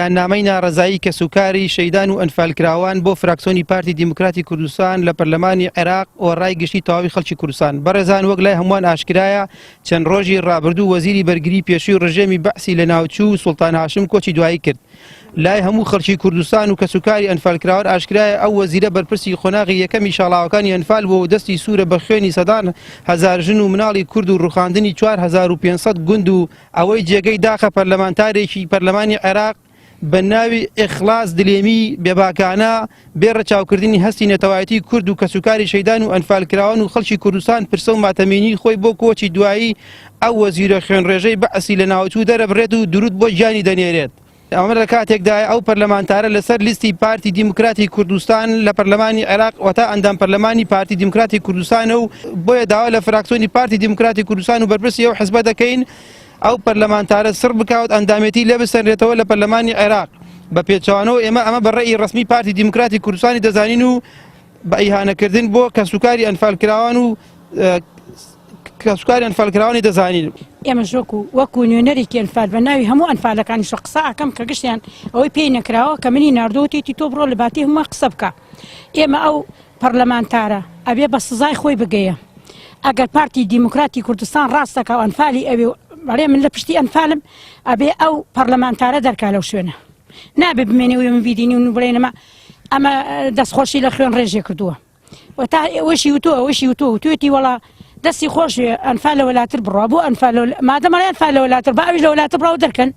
نامەی ناڕەزایی کەسوکاری شەیدان و ئەنفالکراوان بۆ فراکسۆنی پارتی دیموکراتی کوردستان لە پەرلەمانی عێراق و ڕای گشتی تەواوی خەڵکی کوردستان. بەڕێزان وەک لای هەمووان ئاشکرایە چەند ڕۆژی ڕابردوو وەزیری بەرگری پێشووی ڕژێمی بەعسی لەناوچوو سوڵتان هاشم کۆچی دوایی کرد. لای هەموو خەڵکی کوردستان و کەسوکاری ئەنفالکراوان ئاشکرایە ئەو وەزیرە بەرپرسی قۆناغی یەکەمی شاڵاوەکانی ئەنفال بووە و دەستی سوورە بە خوێنی سەدان هەزار ژن و مناڵی کورد و ڕوخاندنی 4500 گوند و ئەوەی جێگەی داخە پەرلەمانتارێکی پەرلەمانی عێراق بە ناوی ئیخلاس دلێمی بێباکانە بێ ڕەچاوکردنی هەستی نەتەوایەتی کورد و کەسوکاری شەیدان و ئەنفالکراوان و خەڵکی کوردستان پرسە و ماتەمینی خۆی بۆ کۆچی دوایی ئەو وەزیرە خوێنڕێژەی بەعسی لەناوچوو دەرەبڕێت و دروود بۆ گیانی دەنێرێت. ئەمە لە کاتێکدایە ئەو پەرلەمانتارە لەسەر لیستی پارتی دیموکراتی کوردستان لە پەرلەمانی عێراق وەتا ئەندام پەرلەمانی پارتی دیموکراتی کوردستانە و بۆیە داوا لە فراکسیۆنی پارتی دیموکراتی کوردستان و بەرپرسی ئەو حزبە دەکەین ئەو پەرلەمانتارە سڕ بکات ئەندامێتی لێ بسەنرێتەوە لە پەرلەمانی عێراق بە پێچەوانەوە ئێمە ئەمە بە ڕێی ڕەسمی پارتی دیموکراتی کوردستانی دەزانین و بە ئیهانەکردن بۆ کەسوکاری ئەنفالکراوان و کەسوکاری ئەنفالکراوانی دەزانین. ئێمەش وەکو وەکو نوێنەرێکی ئەنفال بە ناوی هەموو ئەنفالەکانیشەوە قسە ئەکەم کە گشتیان ئەوەی پێی نەکراوە کە منی ناردووە وتیتی تۆ بڕۆ لە باتی هەمووان قسە بکە ئێمە ئەو پەرلەمانتارە ئەبێ بە سزای خۆی بگەیە ئەگەر پارتی دیموکراتی کوردستان ڕاست دەکا و ئەنفالی ئەوێ و بەڵێ من لە پشتی ئەنفالم ئەبێ ئەو پەرلەمانتارە دەرکا لەو شوێنە نابێ بمێنێ و ئێمە بیدینی و بڵێن ئەمە ئەمە دەستخۆشی لە خوێن ڕێژێ کردووە و تا ئەوەشی وتووە ئەوەشی وتووە وتوێتی وەڵا دەستی خۆش بێ ئەنفال لە وەلاتر بڕوا بۆ ئەنفال مادەم ئەڵێ ئەنفال لە وەلاتر با ئەویش لە وەلاتر بڕا و دەرکەن.